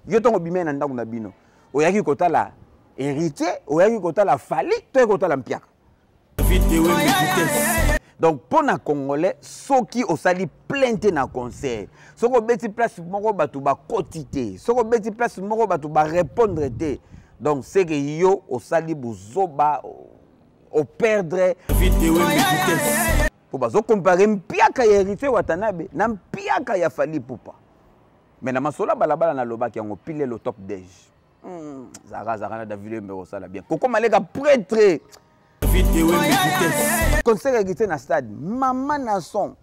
Yo ntango obimai na ndako na bino, oyaki kotala Héritier, oyaki kotala Fally, to oyaki kotala mpiaka? Donc mpo na Congolais, soki osali plein te na concert, soki obeti place moko bato bakoti te, soki obeti place moko bato barépondre te, donc c'est que yo osali bozoba, operdre mpo bazokompare mpiaka ya Héritier Watanabe na mpiaka ya Fally Ipupa. Mais na masolo ya balabala nalobaki yango pilelo top dej. Zara zara na David Wembe kosala bien. Koko Maleka prêtre. Concert ya Héritier na stade, mama na son,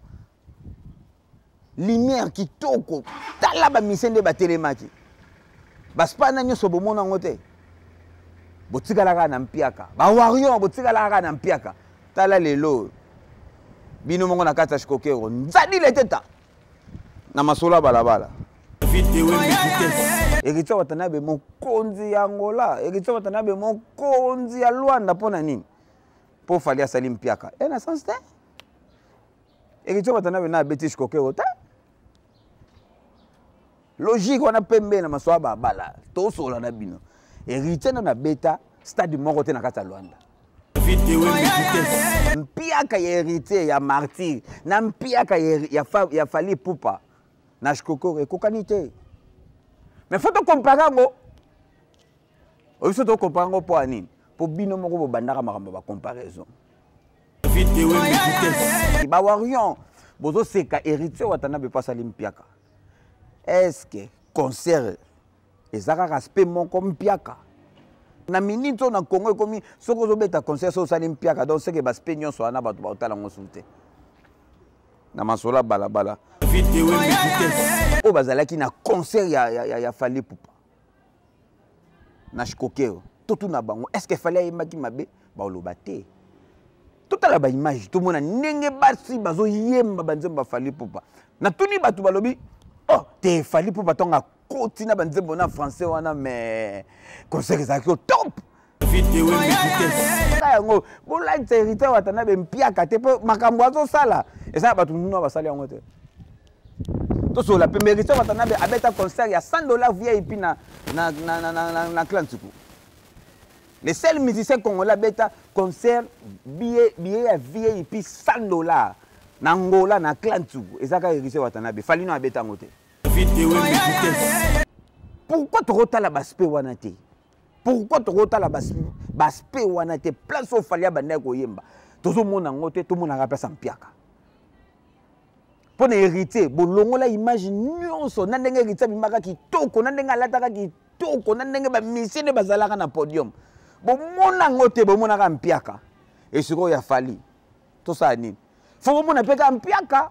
lumière kitoko, tala ba musiciens nde batelemaki. Baspana nyonso bomona yango te. Botikala kaka na mpiaka. Ba warrior botikala kaka na mpiaka. Tala lelo bino moko na kati ya Shikokero, nzadi leteta na masolo ya balabala. Héritier Watanabe mokonzi ya Angola, Héritier Watanabe mokonzi ya Luanda. Mpo na nini? Mpo Fally asali mpiaka e na sens te. Héritier Watanabe na abeti Shikokero te. Logique wana pembe na masolo ya balabala tosola na bino. Héritier na beta stade moko te na kati ya Luanda. Mpiaka ya Héritier ya Martyr na mpiaka ya Fally Ipupa na Shikokoro ekokani te. Mais faut tokompare yango. Obiso tokompare yango mpo ya nini? Mpo bino moko bobandaka makambo ya bacomparaison. Ba warrior bozoseka Héritier Watanabe mpo asali mpiaka. Est-ce que concert eza kaka aspect moko mpiaka? Na minute oyo na Congo ekomi soki ozobeta concert soki osali mpiaka, donc seke baspe nyonso wana bato baotala yango su te. Na masolo ya balabala oyo bazalaki na concert ya Fally Ipupa na Shikokero, totuna bango est-ce que Fally ayembaki mabe? Baoloba te. Totala ba image, tomona ndenge basi bazoyemba banzembo ya Fally Ipupa. Natuni bato balobi oh te Fally Ipupa ntongo akoti na banzembo na français wana, mais concert ezalaki au top. Yango bolatisa Héritier Watanabe mpiaka te mpo makambo azosala eza na bato nuna basali yango te. Tosola pembe Héritier Watanabe abeta concert ya $100 VIP na clan Tsuku. Le seul musicien congolais abeta concert billet ya VIP $100 na Angola na clan Tsuku ezaka Héritier Watanabe. Fally no abeta yango te. Pourquoi tokotala baspe wana te? Pourquoi tokotala baspe wana te? Place oyo Fally abandaki koyemba tozomona yango te, tomonaka place ya mpiaka. Mpo na Héritier bolongola image nyonso na ndenge Héritier abimaka kitoko, na ndenge alataka kitoko, na ndenge ba musiciens nde bazalaka na podium. Bomona yango te, bomonaka mpiaka. E sikoyo ya Fally tosala nini? Fo bomona mpe kaka mpiaka.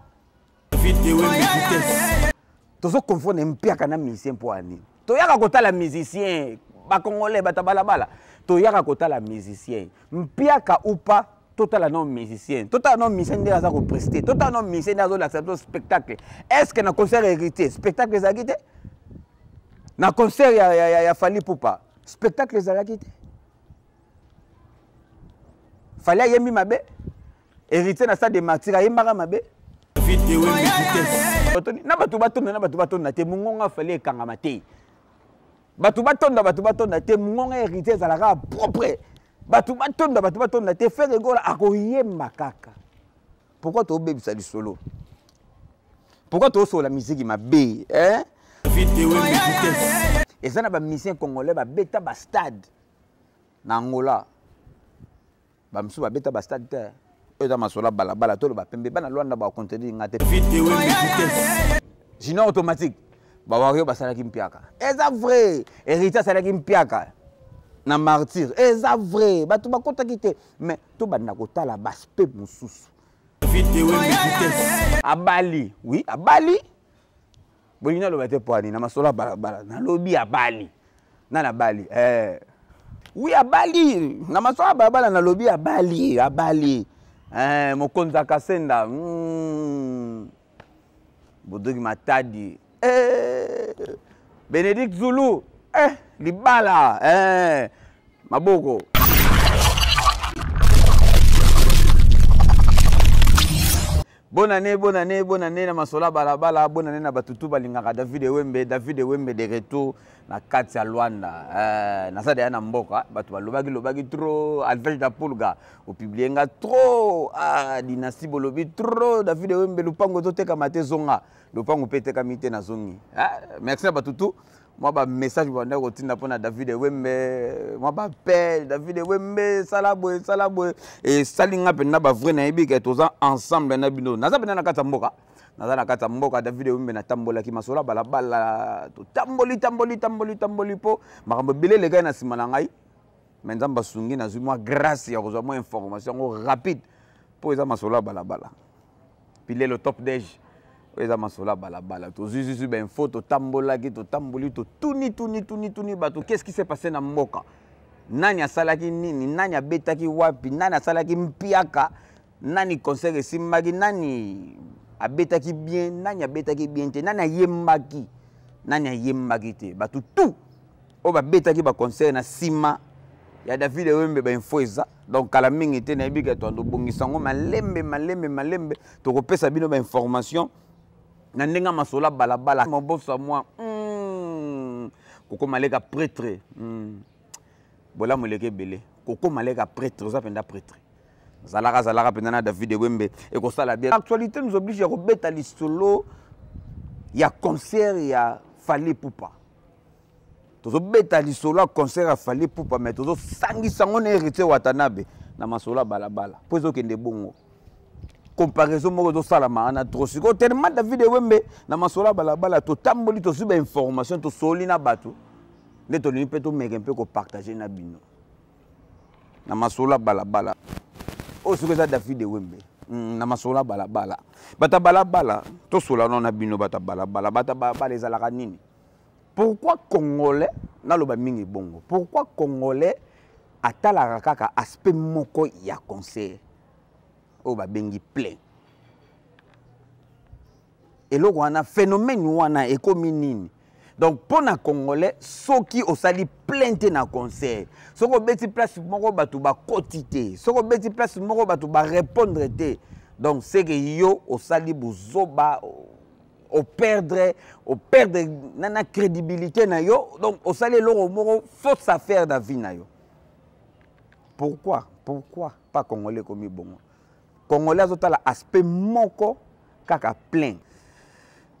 Tozo confondre mpiaka na musicien mpo ya nini? Toyaka kotala musicien, ba Congolais bato ya balabala, toyaka kotala musicien. Mpiaka ou pas, totala no musicien, totala no musicien nde aza koprester, totala no musicien nde azolakisa biso spectacle. Est-ce que na concert Héritier spectacle ezalaki te? Na concert ya Fally Ipupa spectacle ezalaki te? Fally ayembi mabe, Héritier na stade de Martyr ayembaka mabe. Na bato batonda, na bato batonda te, mongonga Fally ekangama te. Bato batonda, bato batonda te, mongonga Héritier ezalaka propre. Bato batonda, bato batonda te, Ferre Gola akoyemba kaka. Pourquoi tobebisa lisolo? Pourquoi tosola musique mabe, hein? Eza na ba musiciens congolais babeta ba stade na Angola. Ba misusu babeta ba stade te. Oyo eza masolo ya balabala, toloba pembe bana Luanda ba contredire nga te. Junior automatique ba warrior basalaki mpiaka. Eza vrai, Héritier asalaki mpiaka na Martyr. Eza vrai, bato bakotaki te, mais tobanda kotala baspe mosusu. Abali, oui, abali. Bolingi naloba te po ani na masolo ya balabala, nalobi abali. Na nabali. Oui, abali. Na masolo ya balabala nalobi abali, abali. Mokonzi ya Kasenda. Bodoki Matadi. Bénédicte Zulu. Libala. Maboko. Bonne année, bonne année, bonne année na masola balabala, bonne année na batutu balingaka David Ewembe, David Ewembe de retour na kati ya Luanda. Euh, naza deya na mboka, bato balobaki lobaki trop, Alvej da Pulga, opublie nga trop, ah, dynastie bolobi trop, David Ewembe lupango ezotekama te zonga, lupango mpe etekami te nazongi. Ah, merci na batutu mwa bamessage banda kotinda mpo na david ewembe mwa baappel david ewembe sala boye sala boye esali nga mpenza bavrai nayebi ke toza ensemble na bino naza mpenza na kati ya mboka naza na kati ya mboka david ewembe natambolaki masolo ya balabala totamboli tamboli tamboli tamboli mpo makambo ebele elekaki na nsima na ngai me nzambe asungi nazwi mwa grâce ya kozwa mwa information yango rapide mpo eza masolo ya balabala pilelo top dej oyo eza masolo ya balabala tozwi zwi bainfo totambolaki totamboli totuni tuni tuni tuni bato qu'est ce qui s'est passé na mboka nani asalaki nini nani abetaki wapi nani asalaki mpiaka nani concert esimbaki nani abetaki bien nani abetaki bien te nani ayembaki nani ayembaki te bato tout oyo babetaki baconcert na nsima ya david ewembe bainfo eza donc kala mingi te nayebi ke toando bongisa yango malembe malembe malembe tokopesa bino bainformation na ndenge ya masolo ya balabala maboso ya mwa kokoma leka pretre bolamu eleki ebele kokoma leka pretre oza mpenza pretre zalaka zalaka mpenza na david ewembe ekosala bien actualité nous oblige ya kobeta lisolo ya concert ya Fally Ipupa tozobeta lisolo ya concert ya Fally Ipupa mais tozosangisa yango na Héritier Watanabe na masolo ya balabala mpo ezokende bongo comparaison moko ezosalama wana trop sikoyo tellement David Ewembe na masolo ya balabala totamboli tozwi bainformation tosoli na bato nde tolingi mpe tomeke mpe kopartage na bino na masolo ya balabala oyo soki eza David Ewembe na masolo ya balabala bato ya balabala tosola no na bino bato ya balabala bato ya balabala ezalaka nini pourquoi congolais naloba mingi bongo pourquoi congolais atalaka kaka aspect moko ya concert oyo babengi plein eloko wana phénomène wana ekomi nini donc mpo na congolais soki osali plein te na concert soki obeti place moko bato bakoti te soki obeti place moko bato barépondre te donc c'est que yo osali bozoba operdre operdre na, na crédibilité na yo donc osali eloko moko fausse affaire na vie na yo pourquoi pourquoi pas congolais ekomi bongo congolais azotala aspect moko kaka plein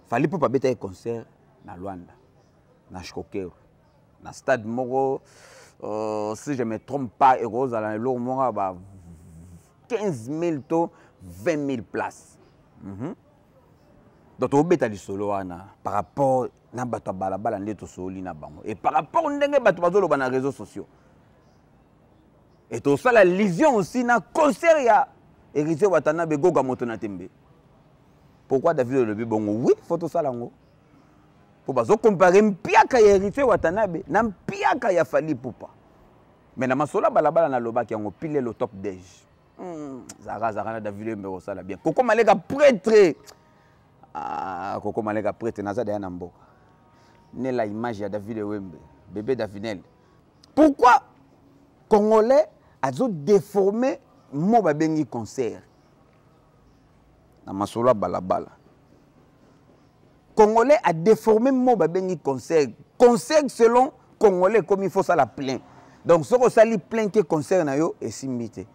Fally Ipupa abetaki concert na Luanda na Shkokero na stade moko si je me trompe pas ekozala na eloko moko ya ba 15 000 to 20 000 places Donc tobeta lisolo wana par rapport na bato ya balabala nde tosoli na bango et par rapport ndenge bato bazoloba na réseaux sociaux et tosala lision aussi na concert ya Héritier Watanabe Goga moto na tembe pourquoi David olobi bongo oui faut tosala yango po bazokompare mpiaka ya Héritier Watanabe na mpiaka ya Fally Ipupa mais na masolo ya balabala nalobaki yango pilelo top dej zaka zaka na David Ewembe kosala bien koko maleka prêtre ah, koko maleka prêtre naza deya na mboka nela image ya David Ewembe bébé Davinel pourquoi congolais azo déformer mo babengi concert na masolo ya balabala congolais a déformé mo babengi concert concert selon congolais ekomi faut sala plein donc soki osali plein te concert na yo esimbi te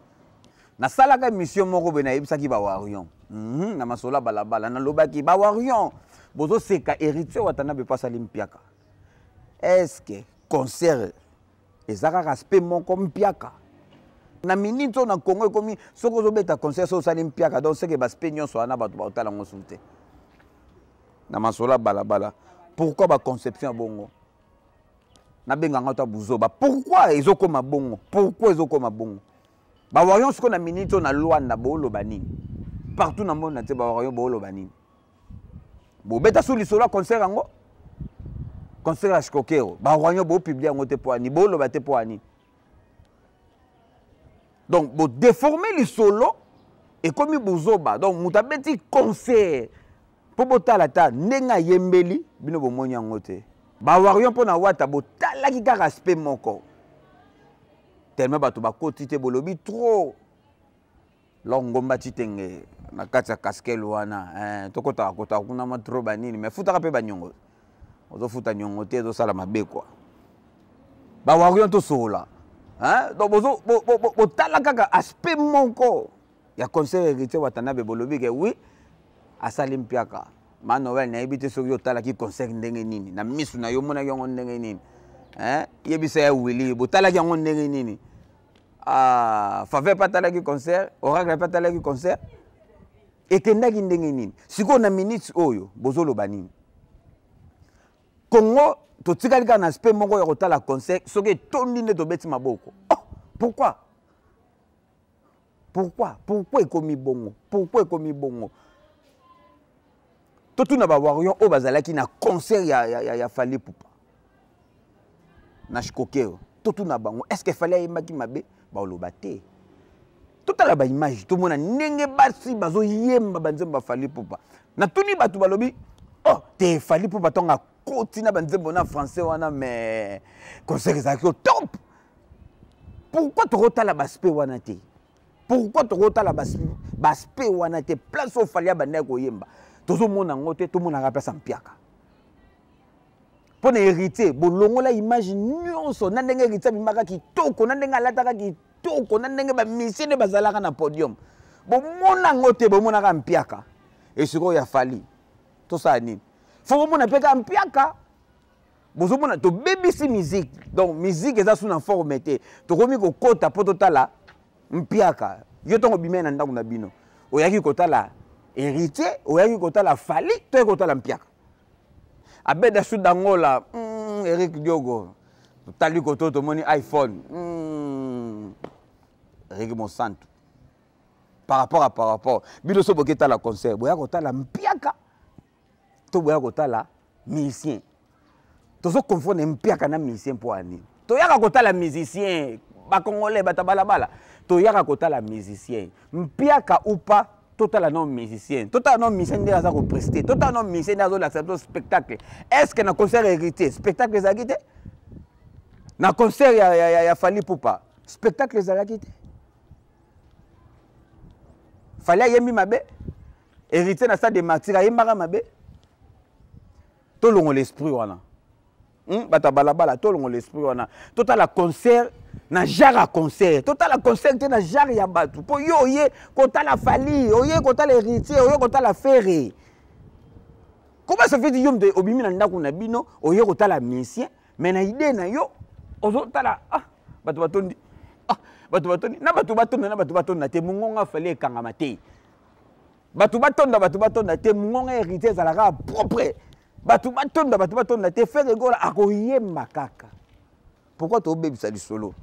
nasalaka émission moko boye nayebisaki bawarion na masolo ya balabala nalobaki bawarion bozoseka Héritier Watanabe mpo asali mpiaka est-ce que concert eza kaka aspect moko mpiaka na minute oyo na Congo ekomi soki ozobeta concert soki osali mpiaka donc seke baaspect nyonso wana bato baotala yango susu te na masolo ya balabala pourquoi baconception ya bongo nabenga yango ata buzoba pourquoi ezokóma bongo pourquoi ezokóma bongo bawarion sikoyo na minute oyo na Luanda booloba nini partout na monde na te bawarion booloba nini bobeta su lisolo ya concert yango concert ya Shkokero bawarion bopublie yango te mpo ani booloba te mpo ani donc bodéforme lisolo ekomi buzoba donc moto abeti concert mpo botala ta ndenge ayembeli bino bomoni yango te bawarion mpo na wata botalaki kaka aspect moko tellement bato bakoti te bolobi trop lor ngomba titenge Na kati ya casquel wana eh, tokotaka kotaka kuna mwa trop banini, mais futaka mpe banyongo, ozofuta nyongo te, ezosala mabe kua. Bawarion tosolola, donc botala kaka aspect moko ya concert Héritier Watanabe, bolobi ke oui, asali mpiaka. Ma Noel, nayebi te soki otalaki concert ndenge nini, na misu na yo omonaki yango ndenge nini, yebisa ya Willi, botalaki yango ndenge nini? Ah, Faveur mpe atalaki concert, Oracle mpe atalaki concert, ekendaki ndenge nini? Sikoyo na minute oyo bozoloba nini? Congo totikali kaka na aspect moko ya kotala concert, soki etondi nde tobeti maboko. Oh, pourquoi, pourquoi, pourquoi ekomi bongo? Pourquoi ekomi bongo? Totuna bawarrior oyo bazalaki na concert ya Fally Ipupa na Shikokero, totuna bango, est ce que Fally ayembaki mabe? Baoloba te. Totala baimage, tomona ndenge basi bazoyemba banzembo ya Fally Ipupa. Natuni bato, balobi oh te, Fally Ipupa ntongo akoti na banzembo na français wana, mais concert ezalaki au top. Pourquoi tokotala baaspect wana te? Pourquoi tokotala baaspect wana te? Place oyo Fally abandaki koyemba, tozomona yango te, tomonaka place ya mpiaka mpo na Héritier. Bolongola image nyonso na ndenge Héritier abimaka kitoko, na ndenge alataka kitoko, na ndenge bamisie nde bazalaka na podium, bomona yango te, bomonaka mpiaka. Esikoyo ya Fally tosala nini? Fo bomona mpe kaka mpiaka. Bozomona tobebisi musique, donc musique eza su na forme te. Tokomi kokota mpo totala mpiaka. Yo ntongo obimai na ndako na bino, oyaki kotala Héritier, oyaki kotala Fally, toyaki kotala mpiaka? Abeda su dangola. Eric Diogo, totali koto, tomoni iPhone. Eric Mosantu, par rapport bino so boketala concert, boya kotala mpiaka to boya kotala musicien? Tozoconfondre mpiaka na musicien mpo ya nini? Toyaka kotala musicien. Bacongolais, bato ya balabala, toyaka kotala musicien, mpiaka ou pas. Totala no musicien, totala no musicien nde aza koprester, totala no musicien nde azolakisa biso spectacle. Est ce que na concert Héritier spectacle ezalaki te? Na concert ya Fally Ipupa spectacle ezalaki te? Fally ayembi mabe? Héritier na stade de Martyr ayembaka mabe? Tolongola esprit wana. Bato ya balabala, tolongola esprit wana. Totala concert na genre ya concert, totala concert te na genre ya bato. Mpo yo oye kotala Fally, oye kotala Héritier, oye kotala Ferre, comment ça fait yo moto obimi na ndako na bino, oye kotala musicien, mais na idée na yo ozotala, ah, bato batondi, ah, bato batondi na bato batonda na bato batonda te, mongongo Fally ekangama te. Bato batonda, bato batonda te, mongongo Héritier ezalaka propre. Bato batonda, bato batonda te, Ferre Gola akoyemba kaka. Pourquoi tobebisa lisolo?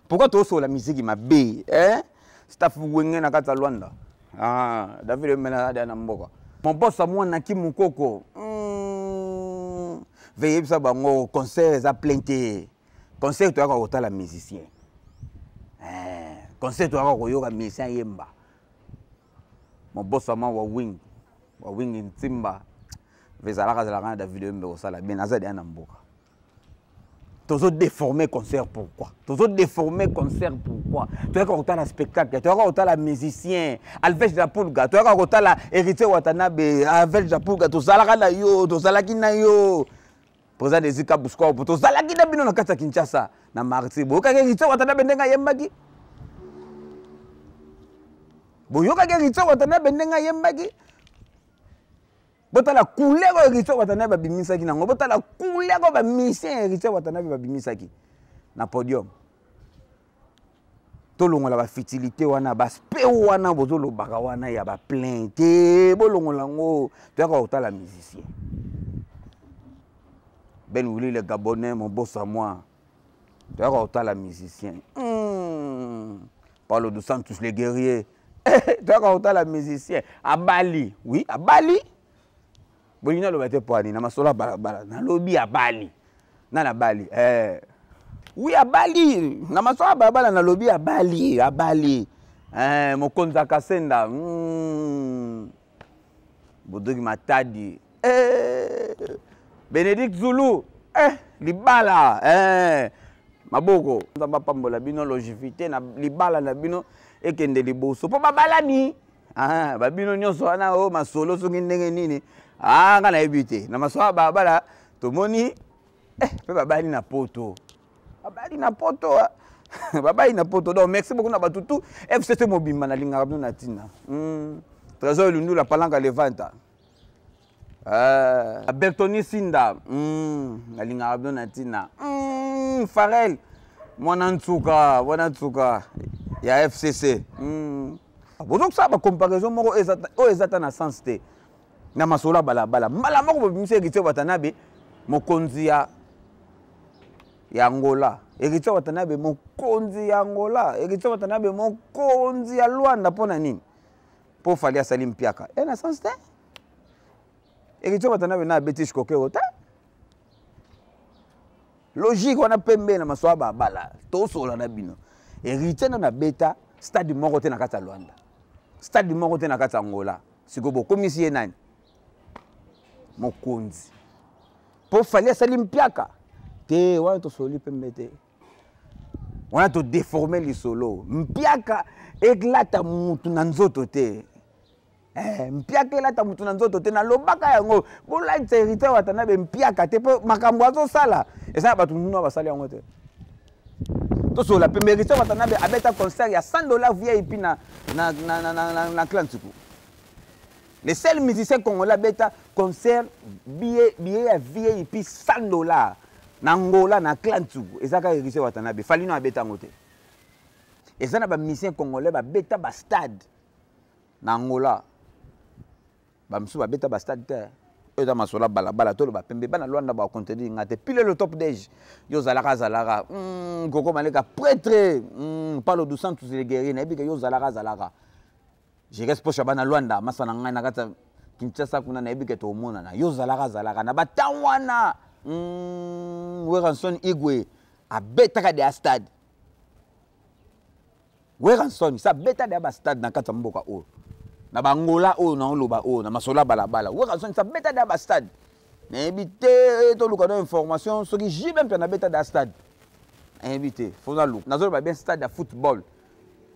Pourquoi tosola miziki mabe, eh? Staff Wenge na kati ya Lwanda, ah, David Emena ada na mboka mobosa mwana ki mokoko. Veyebisa bango concert eza plein te. Concert toyaka kotala musicien, eh, concert toyaka koyoka musicien yemba. Mobosama wa wing, wa wingi ntimba vezalaka azalaka na David Oyembe kosala bien, aza deya na mboka. Tozo déformer concert, pourquoi tozo déformer concert? Pourquoi? Toyaka kotala spectacle, toyaka kotala musicien. Alves de la Pulga, toyaka kotala Héritier Watanabe. Alves de la Pulga, tozalaka na yo, tozalaki na yo, président Desi Kabuscorp, tozalaki na bino na kati ya Kinshasa na Martyr. Boyokaki Héritier Watanabe ndenge ayembaki? Boyokaki Héritier Watanabe ndenge ayembaki? Botala couleur oyo Héritier Watanabe babimisaki nango, botala couleur oyo bamusicien ya Héritier Watanabe babimisaki na podium. Tolongola bafutilité wana, baspe wana bozolobaka wana ya baplein te, bolongola yango. Toyaka kotala musicien. Ben Willi le Gabonais, mon boss à moi, toyaka kotala musicien. Paulo dos Santos le guerrier, toyaka kotala musicien. Abali, oui, abali. Bolingi naloba te po ani na masolo ya balabala, nalobi abali nani? Abali, eh. Oui, abali na masolo ya balabala, nalobi abali, abali, eh, mokonzi akasenda. Bodoki Matadi, eh. Bénédicte Zulu, eh, libala, eh. Maboko, Nzambe apambola bino, longévité na libala na bino ekende liboso mpo babalani. Ah, babino nyonso wana o oh, masolo soki ndenge nini ah, nga nayebi te na masolo ya balabala tomoni eh, mpe babali na poto babali na poto ah. babali na poto donc merci beaucoup na bato tout fcc mobimba nalingaka bino na ntina Trésor Lundula Palanka Levanta Bertoni Sinda nalingaka bino na ntina Farel mwana nsuka mwana nsuka ya FCC bozokosala bacomparaison moko oyo eza ta na sens te na masolo ya balabala mbala moko bobimisi Héritier Watanabe mokonzi ya Angola, Héritier Watanabe mokonzi ya Angola, Héritier Watanabe mokonzi ya Luanda. Mpo na nini? Mpo Fally asali mpiaka e na sens te. Héritier Watanabe na abeti shikokero te, logique wana pembe na masolo ya babala tosola na bino. Héritier nano abeta stade moko te na kati ya Luanda, stade moko te na kati ya Angola. Sikoyo bokomisi ye nani? Mokonzi. Mpo Fally asali mpiaka te, wana tosoli pembe te, wana todeforme lisolo. Mpiaka elata mutu na nzoto te. Mpiaka elata mutu na nzoto te, nalobaka yango. Bolatisa Héritier Watanabe mpiaka te, mpo makambo azosala eza na bato nuna basali yango te. Tosola pembe, Héritier Watanabe abeta concert ya 100 $ VIP na clan Tsuku. Le seul musicien congolais abeta concert billet ya VIP 100 $ na Angola na clan Tsuku eza kaka Héritier Watanabe. Fally no abeta yango te. Eza na bamusicien congolais babeta bastade na Angola, bamosusu babeta bastade te. Oyo eza masolo ya balabala, toloba pembe. Bana Lwanda bakontredire nga te. Pile le top dege, yo ozalaka azalaka koko maleka prêtre Paulo dos Santos le guerrier, nayebi ke yo ozalaka azalaka. Je reste poche ya bana Lwanda, masa na ngai na kati ya Kinshasa kuna, nayebi ke tomonana. Yo ozalaka azalaka na batan wana. Werrason Igwe abetaka deya stade. Werrason sa abeta deya bastade na kati ya mboka oyo, na bangola oyo naoloba oyo na masolo ya balabala. Werrason sa abeta deya bastade, nayebi te, toluka no information soki JB mpe nabeta deya stade, nayebi te, fo naluka. Nazoloba bien stade ya football,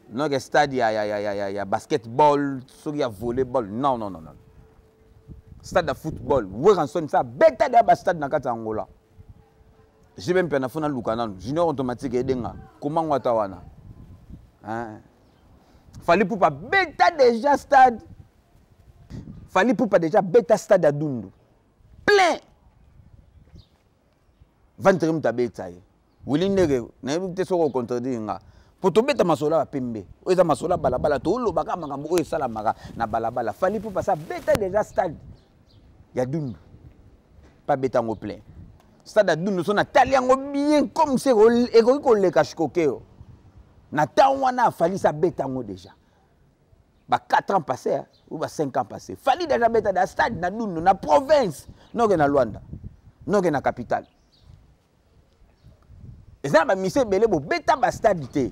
non ke stade ya basketball, soki ya volleyball, non, non, non, non, stade ya football. Werrason sa abeta deya bastade na kati ya Angola. JB mpe na fo naluka nanu junior automatique edenga komango ata wana. Fally Ipupa beta déjà stade. Fally Ipupa déjà beta stade ya Dundu plein 23 moto abeta ye. Wili ndenge nayebi te soki ocontredire nga, po tobeta masolo ya pembe oyo eza masolo ya balabala, tolobaka makambo oyo esalamaka na balabala. Fally Ipupa sa beta déjà stade ya Dundu mpe abeta yango plein. Stade ya Dundu so natali yango bien comme se ekoki koleka shikokeo na ntango wana. Afali sa beta yango déjà ba 4 ans passé, hein, ou ba 5 ans passé. Fally déjà beta da stade na Dundu na province, noke na Luanda, noke na capitale. Eza na bamise ebele bobeta bastade te,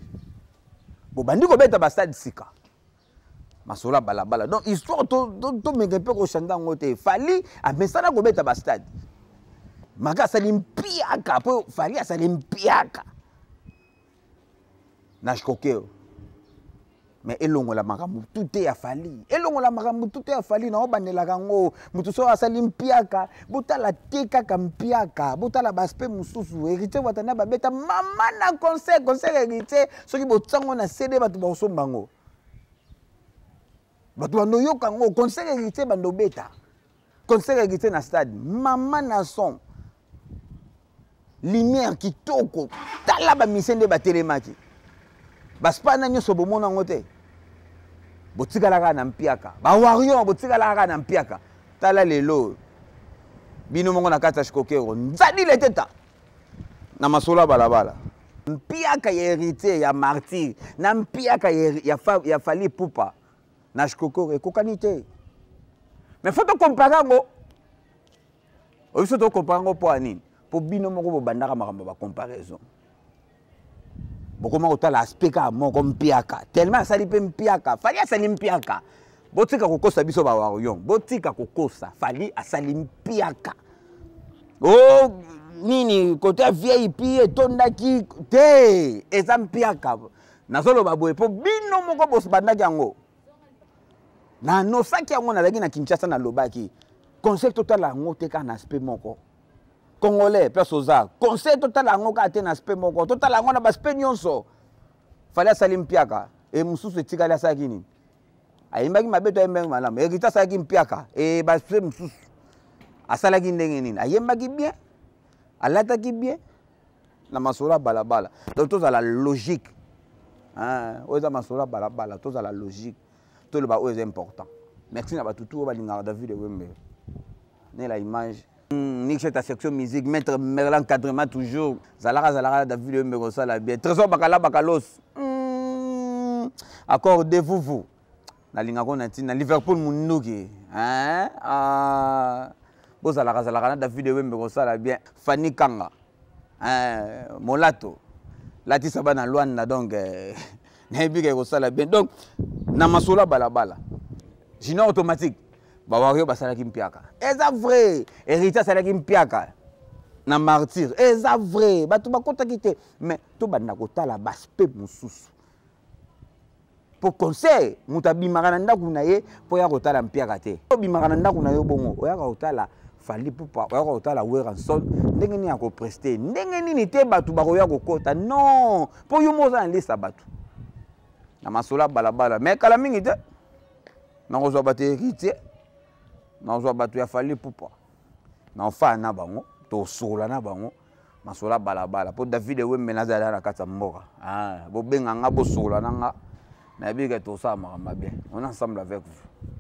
bobandi kobeta bastade sika. Masolo ya balabala, donc histoire tomeka mpe kochanda yango te. Fally amesana kobeta bastade maka asali mpiaka, mpo Fally asali mpiaka na shkokeo, mais elongola makambo tu te ya Fally, elongola makambo tu te ya Fally. Na obandelaka yango, moto soki asali mpiaka, botala te kaka mpiaka, botala baaspect mosusu. Héritier Watanabe babeta mama na concert. Concert Héritier, soki botiango na CD, bato bakosomba yango, bato bandoyoka yango. Concert Héritier bandobeta concert Héritier na stade, mama na son, lumière kitoko. Tala bamise nde batelemaki, baspana nyonso bomona yango te. Botikala kaka na mpiaka, bawarrior botikala kaka na mpiaka. Tala lelo bino moko na kati ya shikokero nzadi leteta na masolo ya balabala. Mpiaka ya Héritier ya Martyr na mpiaka ya Fally Ipupa na shikokero ekokani te, mais faut tocompare yango. Obiso tocompare yango mpo ya nini? Mpo bino moko bobandaka makambo ya bacomparaison, bokoma kotala aspect kaka moko, mpiaka. Tellement asali mpe mpiaka, Fally asali mpiaka. Botika kokosa biso bawarrior, botika kokosa. Fally asali mpiaka o nini kote ya VIP etondaki te, eza mpiaka. Nazoloba boye mpo bino moko bosibandaki yango. Nanosaki yango, nazalaki na Kinshasa, nalobaki conseil totala yango te kaka na aspect moko. Congolais place oza, conseil totala yango kaka te na aspect moko, totala yango na baaspect nyonso. Fally asali mpiaka e mosusu etikali asalaki nini? Ayembaki mabe to ayembaki malamu? Héritier asalaki mpiaka e baaspect mosusu asalaki ndenge nini? Ayembaki bien, alataki bien na masolo ya balabala. Donc tozala logique, oyo eza masolo ya balabala, tozala logique, toloba oyo eza important. Merci na bato tu oyo balingaka David Wembe ne la image. Nick ta section musique, maître Merlin encadrement toujours. Zalaka zalaka David Wembe kosala bien. Trésor Bakala Bakalos. Accord de vous vous. Nalingako na ntina Liverpool munduki. Hein? Ah. Bozalaka zalaka na David Wembe kosala bien. Fanny Kanga. Hein? Molato. Latisa bana Luanda donc nayebi ke kosala bien. Donc na masolo ya balabala. Junior automatique. Bawario basalaki mpiaka. Eza vrai. Héritier asalaki mpiaka na martyr. Eza vrai. Bato bakotaki te. Mais tobanda kotala baspe mosusu. Po conseil, moto abimaka na ndako na ye po ya kotala mpiaka te. Obimaka na ndako na yo bongo, oyaka kotala Fally Ipupa, oyaka kotala Werrason, ndenge nini akopreste, ndenge nini te bato bakoya kokota. Non, po yo moko oza na liste ya bato. Na masolo ya balabala, mais kala mingi te. Nakozwa bato ya Héritier, nakozwa bato ya Fally Ipupa. Naofana na bango, tosola na bango masolo ya balabala. Po David Wembe nazala na kati ya mboka. Ah, bobenga nga, bosola na nga. Nayebi ke tosala makambo bien. On est ensemble avec vous.